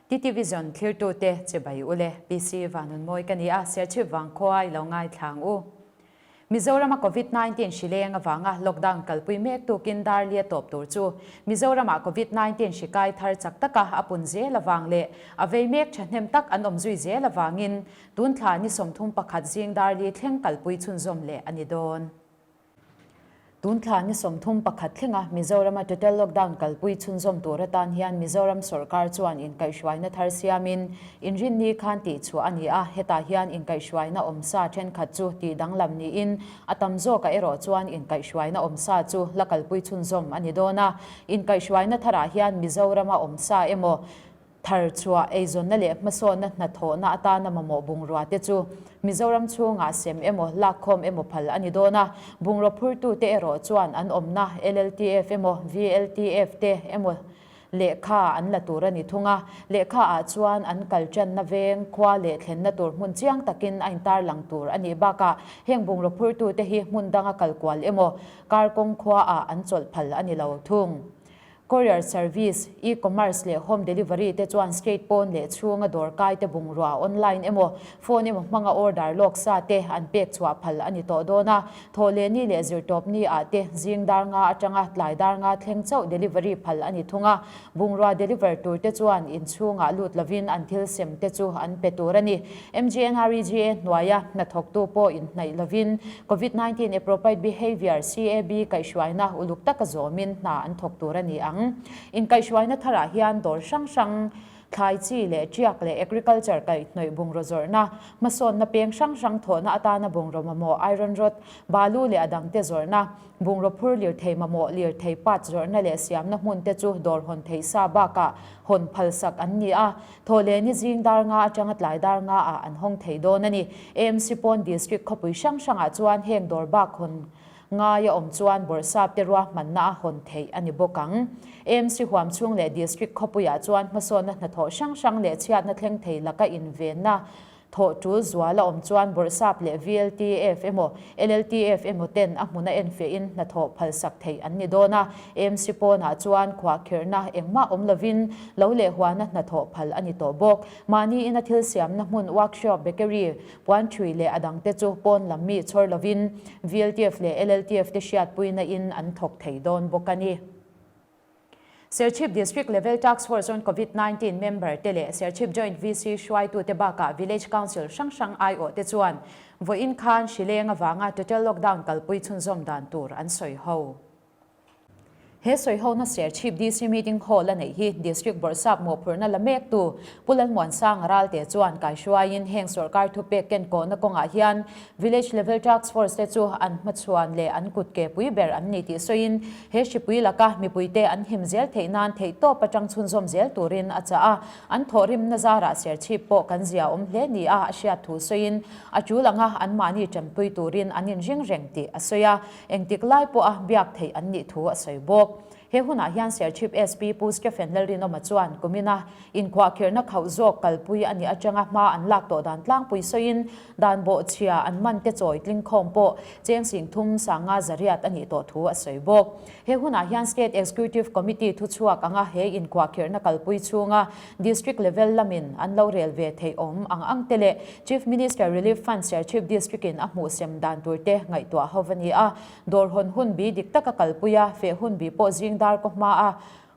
TT Vision thlirtute chibai ule PC Vanunmawi ka ni a, Serchhip vangkhua i lo ngaithlang u. Mizorama Covid 19 hri leng avanga lockdown kalpui mek tukin Darli a tawp tur chu Mizoramah Covid 19 hri kai thar chak taka a pun zel avang leh a vei mek thahnem tak an awm zui zel avangin tun thla ni 31 zing Darli thleng kalpui chhunzawm leh a ni dawn. Tun thla ni 31 thlenga Mizorama total lockdown kalpui chhunzawm tur atan hian Mizoram sawrkar chuan inkaihhruaina thar siamin inrinni khan tihchhuah a ni a, hetah hian inkaihhruaina awmsa thenkhat chu tih danglam niin a tam zawkah erawh chuan inkaihhruaina awmsa chu la kalpui chhunzawm a ni dawn a. Inkaihhruaina tharah hian Mizorama awmsa emaw Thar chhuah, eizawnna leh hmasawnna hnathawhna atana mamawh bungrua te chu Mizoram chhungah sem emaw, lakkhawm emaw phal a ni dawn a. Bungraw phurtute erawh chuan an awmna LLTF emaw, VLTF te emaw lehkha an la tur a ni thung a. Lehkha ah chuan an kal tanna veng, khua leh thlenna tur hmun chiang takin a intarlang tur a nih bakah heng bungraw phurtute hi hmun danga kal kual emaw, kar kawng khua ah an chawlh phal a ni lo thung. Courier service, e-commerce leh home delivery te chuan state pawn leh chhunga dawrkai te bungrua online emaw, phone emaw hmanga order lawk sa te an pek chhuah phal a ni tawh dawn a. Thawhlehni leh zirtawpni ah te zing dar nga atanga tlai dar nga thleng chauh delivery phal a ni thung a. Bungrua deliver tur te chuan inchhungah lut lovin an thil sem te chu an pe tur a ni. MGNREGA hnuaia hnathawktu pawh inhnaih lovin Covid 19 Appropriate Behaviour, CAB, kaihhruaina uluk taka zawmin hna an thawk tur a ni ang. Inkaihhruaina tharah hian dawr hrang hrang, thlai chi leh tiak leh agriculture kaihhnawih bungraw zawrhna, hmasawnna peng hrang hrang thawhna atana bungraw mamawh iron rod, balu leh a dangte zawrhna, Bungraw phur lirthei mamawh lirthei part zawrhna leh siamna hmun te chu dawr hawn theih sa bakah hawn phalsak an ni a, thawhlehni zing dar nga atanga tlai dar nga ah an hawng thei dawn a ni. AMC pawn District khawpui hrang hrangah chuan heng dawr bak hawn ngai a awm chuan bawrhsap te ruahmanna a hawn theih a ni bawk ang. AMC huam chhung leh District khawpuiah chuan hmasawnna hnathawh hrang hrang leh chhiatna thleng thei laka invenna Thawh tul zual a awm chuan Bawrhsap leh VLTF emaw LLTF emaw ten a hmuna enfiahin hnathawh phalsak theih an ni dawn a. AMC pawnah chuan khuahkhirhna engmah awm lovin lo leh huana hnathawh phal a ni tawh bawk. Mahni ina thil siamna hmun workshop, bakery, puanthui leh a dangte chu pawn lam mi chhawr lovin VLTF leh LLTF te hriatpuina in an thawk thei dawn bawk a ni. Serchhip District Level Task Force on Covid 19 member te leh Serchhip Joint VC hruaitute bakah Village Council hrang hrang aiawh te chuan vawiin khan hrileng avanga total lockdown kalpui chhunzawm dan tur an sawi ho. He sawihona Serchhip DC Meeting Hall a neih hi District Bawrhsap mawhphurhna la mektu Pu Lalmuansanga Ralte chuan kaihruaiin heng sawrkar thupek kenkawhna kawngah hian Village Level Task Force te chu an hmachhuan leh an kut ke pui ber an ni tih sawiin he hripui laka mipuite an him zel theih nan theihtawp atang chhunzawm zel turin a chah a. An thawhrimna zarah serchhip pawh kan zia awm hle ni a a hriat thu sawiin a tul anga anmahni tanpui turin an inring reng tih a sawi a, engtik lai pawha biak theih an nih thu a sawi bawk. He hunah hian Serchhip SP Pu Stephen Lalrinawma chuan kumina inkhuahkhirhna khauh zawk kalpui a nih atanga hma an lak tawh dan tlangpui sawiin dan bawhchhia an man te chawi tlingkhawm pawh cheng sing thum sanga zariat a nih tawh thu a sawi bawk. He hunah hian State Executive Committee thuchhuak anga he inkhuahkhirhna kalpui chhunga District level lamin an lo rel ve theih awm ang ang te leh Chief Minister Relief Fund Serchhip District in a hmuh sem dan tur te ngaihtuah ho a ni a. Dawr hawn hun bi dik taka kalpui a, feh hun bi pawh zing dar kaw hma a,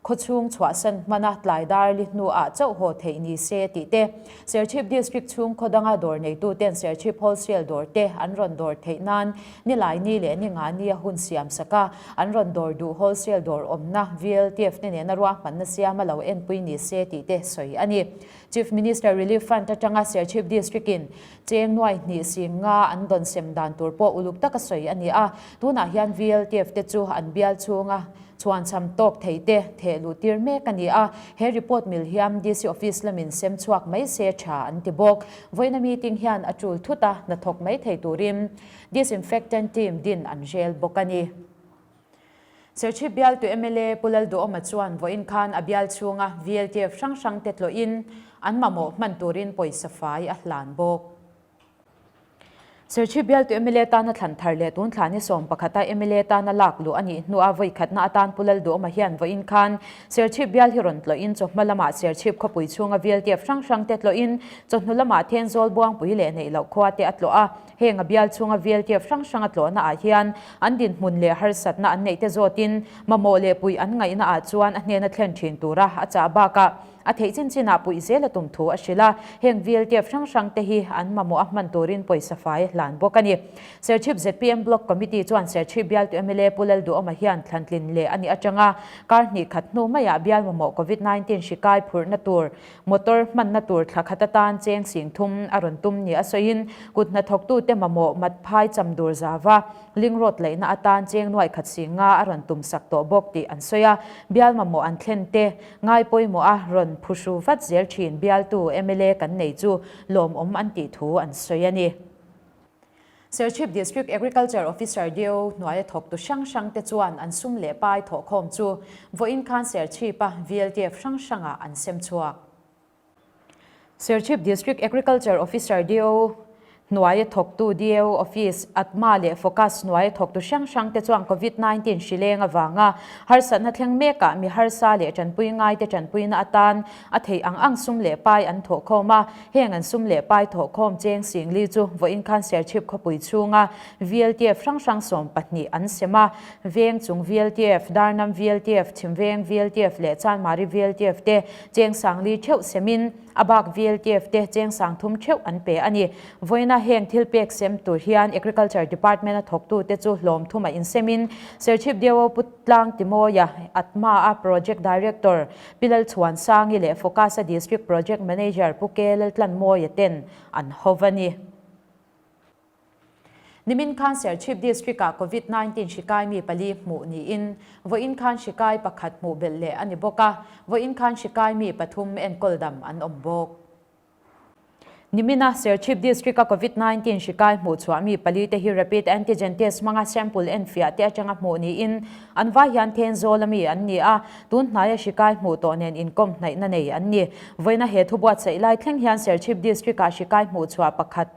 khawchhung chhuahsan hman a, tlai dar li hnu ah chauh haw theih ni se tih te. Serchhip District chhung khaw danga dawr neitu ten Serchhip Wholesale dawr te an rawn dawr theih nan Nilai ni leh ni nga ni a hun siam sak a, an rawn dawr duh Wholesale dawr awmna VLTF te nena ruahmanna siam a lo enpui ni se tih te sawi a ni. Chief Minister Relief Fund atanga Serchhip District in Cheng nuai hnih sing nga an dawn sem dan tur pawh uluk taka sawi a ni a, tunah hian VLTF te chu an bial chhunga chhuanchham tawk thei te theh luh tir mek a ni a, he report mil hian DC office lamin sem chhuak mai se tha an ti bawk. Vawiina meeting hian a tul thut a, hnathawk mai thei turin disinfectant team din an rel bawk a ni. Serchhip bialtu mla Pu Lalduhawma chuan vawiin khan a bial chhunga VLTF hrang hrang te tlawhin an mamawh hman turin pawisa fai a hlan bawk. Serchhip bialtu mla tana thlan thar leh tun thla ni 11 a mla tana lak luh a nih hnua vawi khatna atan Pu Lalduhawma hian vawiin khan Serchhip bial hi rawn tlawhin chawhma lamah Serchhip khawpui chhunga VLTF hrang hrang te tlawhin chawhnu lamah Thenzawl Buangpui leh Neih Loh khua te a tlawh a. Heng a bial chhunga VLTF hrang hrang a tlawhna ah hian an dinhmun leh harsatna an neih te zawtin mamawh leh puih an ngaihna ah chuan a hnena thlen thin tura a chah bakah A theih chin chinah puih zel a tum thu a hrilh a, heng VLTF hrang hrang te hi an mamawh a hman turin pawisa fai a hlan bawk a ni. Serchhip zpm Block Committee chuan Serchhip bialtu mla Pu Lalduhawma hian thlantlin leh a nih atanga kar hnih khat hnu maiah bial mamawh Covid 19 hri kai phurhna tur motor hmanna tur thla khat atan cheng sing thum a rawn tum ni a sawiin kut hnathawktute mamawh mat phai cham dur zava Ling road laihna atan cheng nuai khat sing nga a rawn tum sak tawh bawk tih an sawi a, bial mamawh an thlen te ngai pawimawh a rawn phuhru vat zel thin bialtu mla kan nei chu lawmawm an tih thu an sawi a ni. Serchhip District Agriculture Officer Deo hnuaia thawktu hrang hrang te chuan an sum leh pai thawhkhawm chu vawiin khan Serchhip-a VLTF hrang hrangah an sem chhuak. Serchhip District Agriculture Officer Deo hnuaia thawktu Deo Office, ATMA leh Focus hnuaia thawktu hrang hrang te chuan Covid 19 hri leng avanga harsatna thleng mekah mi harsa leh tanpui ngaite tanpuina atan a theih ang ang sum leh pai an thawhkhawm a. Heng an sum leh pai thawhkhawm cheng singli chu vawiin khan Serchhip khawpui chhunga VLTF hrang hrang 12 an sem a. Veng chung VLTF, Darnam VLTF, Chhimveng VLTF leh Chanmari VLTF te Cheng sangli theuh semin a bak VLTF te cheng sang thum theuh an pe a ni. Vawiina heng thil pek sem tur hian Agriculture Department a thawktu te chu hlawm thum a insemin Serchhip Deo Pu Tlang Timawia, ATMA a Project Director Pi Lalchhuan Sangi leh Focus a District Project Manager Pu Ke Laltlanmawia ten an ho va ni. Nimin khan Serchhip District-ah Covid 19 hri kai mi pali hmuh niin vawiin khan hri kai pakhat hmuh belh leh a ni bawk a, vawiin khan hri kai mi pathum enkawl dam an awm bawk. Nimina Serchhip District-a Covid 19 hri kai hmuh chhuah mi pali te hi Rapid Antigen Test hmanga sample enfiah te atanga hmuh niin an vai hian Thenzawl a mi an ni a, tun hnaia hri kai hmuh tawh nen inkawm hnaihna nei an ni. Vawiina he thu buatsaih lai thleng hian Serchhip District-ah hri kai hmuh chhuah pakhat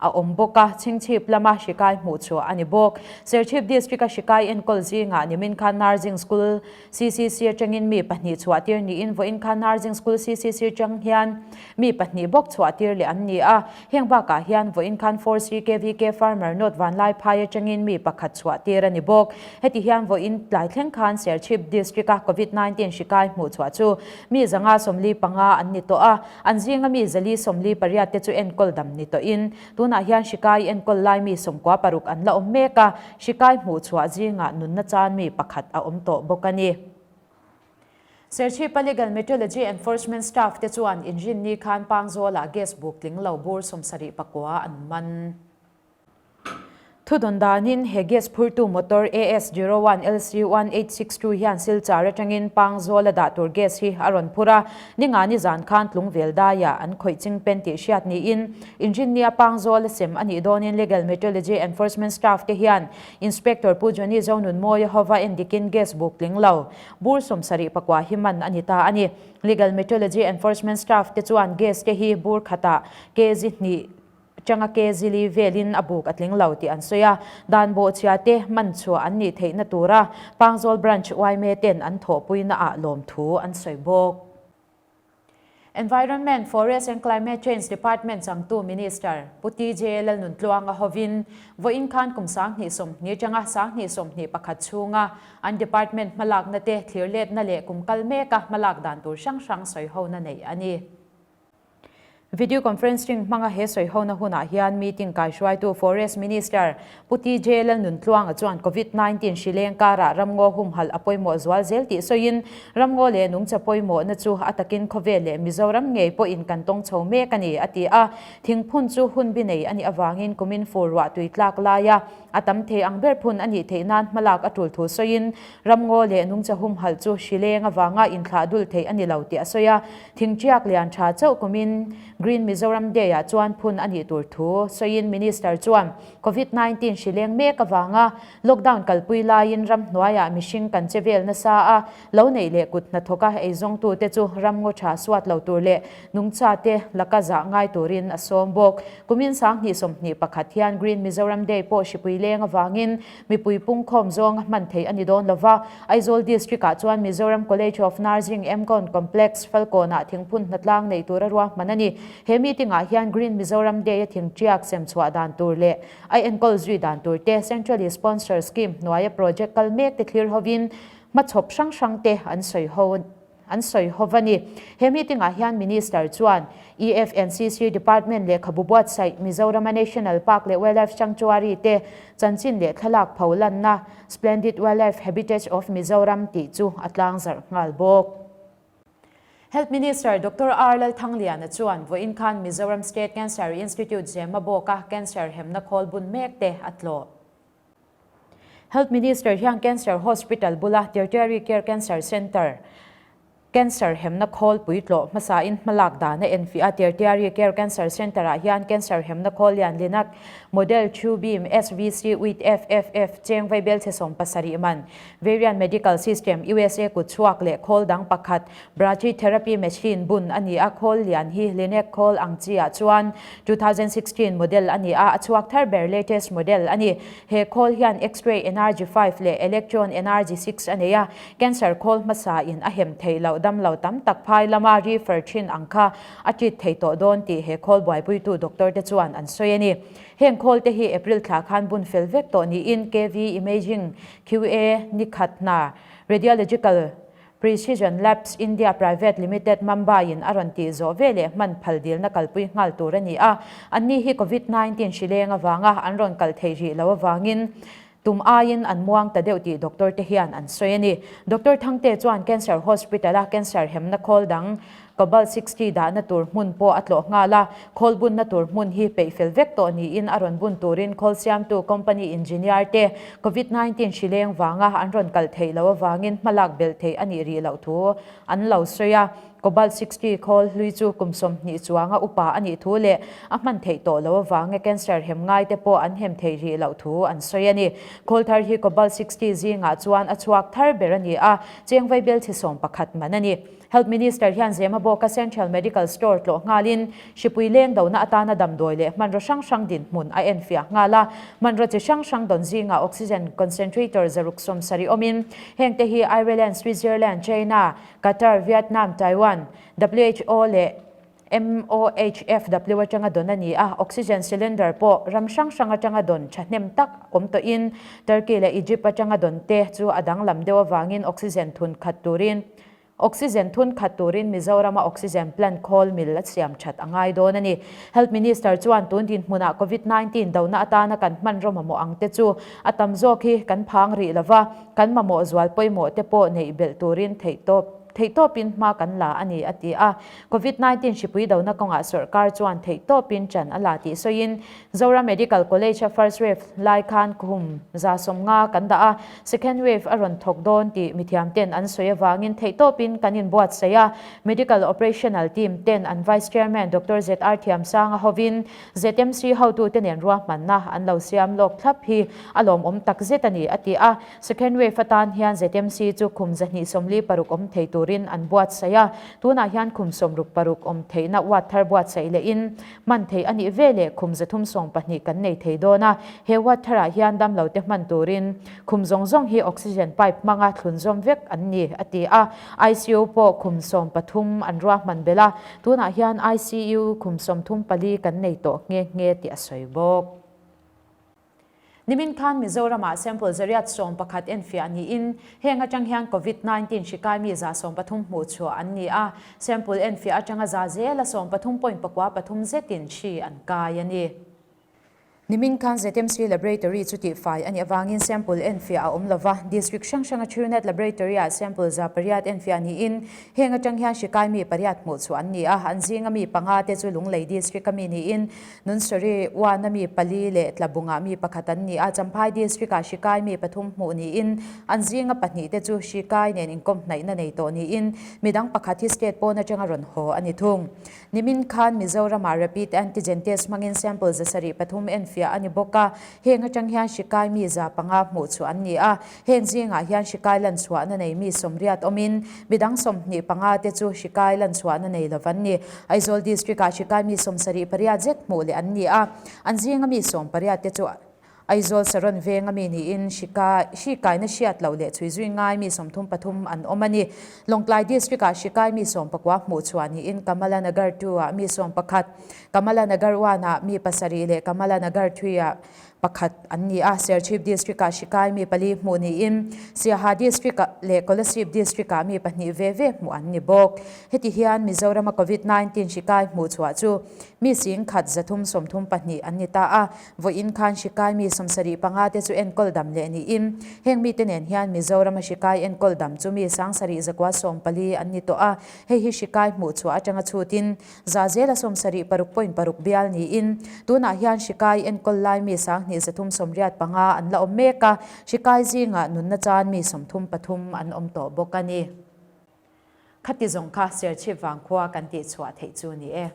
a awm bawk a, Chhingchhip lama hri kai hmuh chhuah a ni bawk. Serchhip District-a hri kai enkawl zingah nimin khan Nursing School CCC atangin mi pahnih chhuah tir niin vawiin khan Nursing School CCC atang hian mi pahnih bawk chhuah tir leh an ni a. Heng bakah hian vawiin khan 4C KVK Farmer Note Vanlaiphai atangin mi pakhat chhuah tir a ni bawk. Heti hian vawiin tlai thleng khan Serchhip District-a Covid 19 hri kai hmuh chhuah chu mi 145 an ni tawh a. An zinga mi 448 te chu enkawl dam ni tawhin, tunah hian hri kai enkawl lai mi 96 an la awm mek a, hri kai hmuh chhuah zingah nunna chan mi pakhat a awm tawh bawk a ni. Serchhipa Legal Metrology Enforcement Staff te chuan inrinni khan Pangzawlah gas buk tling lo bur 79 an man. Thudawn danin he gas phurtu motor AS zero one LC 1862 hian Silchar atangin Pangzawl a dah tur gas hi a rawn phur a, ningani zan khan Tlungvel daiah an khawih ching pen tih hriat niin Inrinnia Pangzawl a sem a nih dawnin Legal Metrology Enforcement Staff te hian Inspector Pu Johnny Zonunmawia hova endikin gas buk tling lo bur 74 hi man a ni ta a ni. Legal Metrology Enforcement Staff te chuan gas te hi bur khatah kg hnih Changa ke zili velin a buk a tling lo tih an sawi a, dan bawhchhia te man chhuah an nih theihna tura Pangzawl Branch yma ten an thawhpuina ah lawmthu an sawi bawk. Environment, Forest and Climate Change Department changtu Minister Pu TJ Lalnuntluanga hovin vawiin khan kum 2020 atanga 2021 chhunga an department hmalakna te thlirletna leh kum kal meka hmalak dan tur hrang hrang sawihona neih a ni. Video conferencing hmanga he sawihona hunah hian meeting kaihruaitu Forest Minister Pu TJ Lalnuntluanga chuan Covid 19 hri leng karah ramngaw humhalh a pawimawh zual zel tih sawiin ramngaw leh nungcha pawimawhna chu a takin khawvel leh Mizoram ngei pawhin kan tawng chho mek a ni a ti a. Thingphun chu hun bi nei a nih avangin kumin fur ruah tui tlak laia A tam thei ang ber phun a nih theih nan hmalak a tul thu sawiin, ramngaw leh nungcha humhalh chu hri leng avanga inthlah dul theih a ni lo tih a sawi a. Thingṭiak lian tha chauh kumin Green Mizoram Day-ah chuan phun a nih tur thu sawiin Minister chuan Covid 19 hri leng mek avanga lockdown kalpui laiin ramhnuaiah mihring kan che vel nasa a, lo neih leh kut hnathawka eizawngtute chu ramngaw tha suat lo tur leh nungchate laka zah ngai turin a sawm bawk. Kumin 2021 hian Green Mizoram Day pawh hripui leng avangin mipui pungkhawm zawng a hman theih a ni dawn lova. Aizawl District-ah chuan Mizoram College of Nursing, MCON, Complex, Falkawnah thingphun hnatlang neih tura ruahman a ni. He meeting-ah hian Green Mizoram Day-a thingṭiak sem chhuah dan tur leh a enkawl zui dan tur te, Centrally Sponsored Scheme hnuaia project kal mek te thlir hovin hmachhawp hrang hrang te an sawi ho an sawi ho va ni. He meeting-ah hian Minister chuan EFNCC Department lehkhabu buatsaih Mizorama National Park leh Wildlife Sanctuary te chanchin leh thlalak pho lanna Splendid Wildlife Habitats of Mizoram tih chu a tlangzarh nghal bawk. Health Minister Doctor R Lalthangliana chuan vawiin khan Mizoram State Cancer Institute Zemabawka cancer hemna khawl bun mek te a tlawh. Health Minister hian Cancer Hospital bula Tertiary Care Cancer Centre cancer hemna khawl puitlawh hmasain hmalak dan a enfiah a. Tertiary Care Cancer Centre-ah hian cancer hemna khawl lian Linac Model Two-Beam SVC with FFF cheng vaibel chhe 70 man Varian Medical System usa kut chhuak leh khawl dang pakhat Brachytherapy machine bun a ni a, khawl lian hi Linac khawl ang chi ah chuan 2016 model a ni a, a chhuak thar ber latest model a ni. He khawl hian X-ray energy 5 leh electron energy 6 a nei a, cancer khawl hmasa in a hem theih loh damlo tam tak phai lama refer thin ang kha a treat thei tawh dawn tih he khawl buaipuitu doctor te chuan an sawi a ni. Heng khawl te hi April thla khan bun fel vek tawh niin KV Imaging QA ni khat hna Radiological Precision Labs India Private Limited Mumbai in a rawn tih zawh ve leh hman phal dilna kalpui nghal tur a ni a. Anni hi Covid 19 hri leng avanga an rawn kal theih rih loh avangin tum aiin an muang ta deuh tih doctor te hian an sawi a ni. Doctor Thangte chuan Cancer Hospital a cancer hemna khawl dang Cobalt 60 dahna tur hmun pawh a tlawh nghal a, khawl bunna tur hmun hi peih fel vek tawh niin a rawn bun turin khawl siamtu company engineer te Covid 19 hri leng vanga an rawn kal theih loh avangin hmalak belh theih a nih rih loh thu an lo sawi a. Cobalt 60 khawl hlui chu kum 20 chuanga upa a nih thu leh a hman theih tawh loh avanga cancer hem ngai te pawh an hem theih rih loh thu an sawi a ni. Khawl thar hi Cobalt 60 zingah chuan a chhuak thar ber a ni a, cheng vaibel chhe 11 man a ni. Health Minister hian Zemabawka Central Medical Store tlawh nghalin hripui leng dona atana damdawi leh hmanraw hrang hrang dinhmun a enfiah nghal a. Hmanraw chi hrang hrang dawn zingah oxygen concentrator 670 awmin hengte hi Ireland, Switzerland, China, Qatar, Vietnam, Taiwan, who leh MOHFW atanga dawn a ni a. Oxygen cylinder pawh ram hrang hrang atanga dawn thahnem tak awm tawhin Turkey leh Egypt atanga dawn te chu a danglam deuh avangin oxygen thun khat turin Oxygen thun khat turin Mizorama oxygen plant khawl mil a siam that a ngai dawn a ni. Health Minister chuan tun dinhmunah Covid 19 dona atana kan hmanraw mamawh ang te chu a tam zawk hi kan phang rih lova, kan mamawh zual pawimawh te pawh neih belh turin theihtawp theihtawpin hma kan la a ni a ti a. Covid 19 hripui dona kawngah sawrkar chuan theihtawpin ṭan a la tih sawiin Zoram Medical College-a first wave lai khan kum 150 kan dah a, second wave a rawn thawk dawn tih mithiam ten an sawi avangin theihtawpin kan inbuatsaih a, Medical Operational Team ten an Vice Chairman Doctor ZR Thiamsanga hovin ZMC hotute nen ruahmanna an lo siam lawk thlap hi a lawmawm takzet a ni, a ti a. Second wave atan hian ZMC chu khum 246 awm thei turin an buatsaih a, tunah hian khum 66 awm theihna ward thar buatsaih lehin Hman theih a nih ve leh khum 312 kan nei thei dawn a, he ward tharah hian damlo te hman turin khum zawng zawng hi oxygen pipe hmanga thlun zawm vek an ni, a ti a. ICU pawh khum 13 an ruahman belh a, tunah hian ICU khum 34 kan nei tawh nghe nghe tih a sawi bawk. Nimin khan Mizoramah sample 811 enfiah niin heng atang hian Covid 19 hri kaimi 130 hmuh chhuah an ni a, sample enfiah atanga za zela 13 point pakua pathum zetin hri an kai a ni. Nimin khan ZMC Laboratory chu tihfai a nih avangin sample enfiah a awm lova, District hrang hranga Truenat Laboratory-ah sample 800 enfiah niin heng atang hian hri kai mi pariat hmuh chhuah an ni a, an zinga mi panga te chu Lunglei District-a mi niin Nunsawri Uana mi pali leh Tlabungah mi pakhat an ni a, Champhai District-ah hri kai mi pathum hmuh niin an zinga pahnih te chu hri kai nen inkawm hnaihna nei tawh niin midang pakhat hi state pawn atanga rawn haw a ni thung. Nimin khan Mizoramah Rapid Antigen Test hmangin sample 73 enfiah a ni bawk a, heng atang hian hri kai mi 500 hmuh chhuah an ni a, heng zingah hian hri kai lan chhuahna nei mi 80 awmin midang 25 te chu hri kai lan chhuahna nei lo an ni. Aizawl District-ah hri kai mi 78 zet hmuh leh an ni a, an zinga mi 18 te chu Aizawl Saron venga mi niin hri kai hri kaina hriat loh leh chhui zui ngai mi 33 an awm a ni. Lawngtlai District-ah hri kai mi 19 hmuh chhuah niin Kamala Nagar 2-ah mi 11, Kamala Nagar 1-ah mi pasarih leh Kamala Nagar 3-ah pakhat an ni a. Serchhip District-ah hri kai mi pali hmuh niin Siaha District-ah leh Kolasib District-ah mi pahnih ve ve hmuh an ni bawk. Heti hian Mizorama Covid-19 hri kai hmuh chhuah chu mi 10 332 an ni ta a. Vawiin khan hri kai mi 75 te chu enkawl dam leh niin, heng mite nen hian Mizorama hri kai enkawl dam chu mi 7914 an ni tawh a, hei hi hri kai hmuh chhuah atanga chhutin za zela 76.6 bial niin, tunah hian hri kai enkawl lai mi 2385 an la awm mek a, hri kai zingah nunna chan mi 33 an awm tawh bawk a ni. Khati zawng kha Serchhip vangkhua kan tihchhuah theih chu ni e.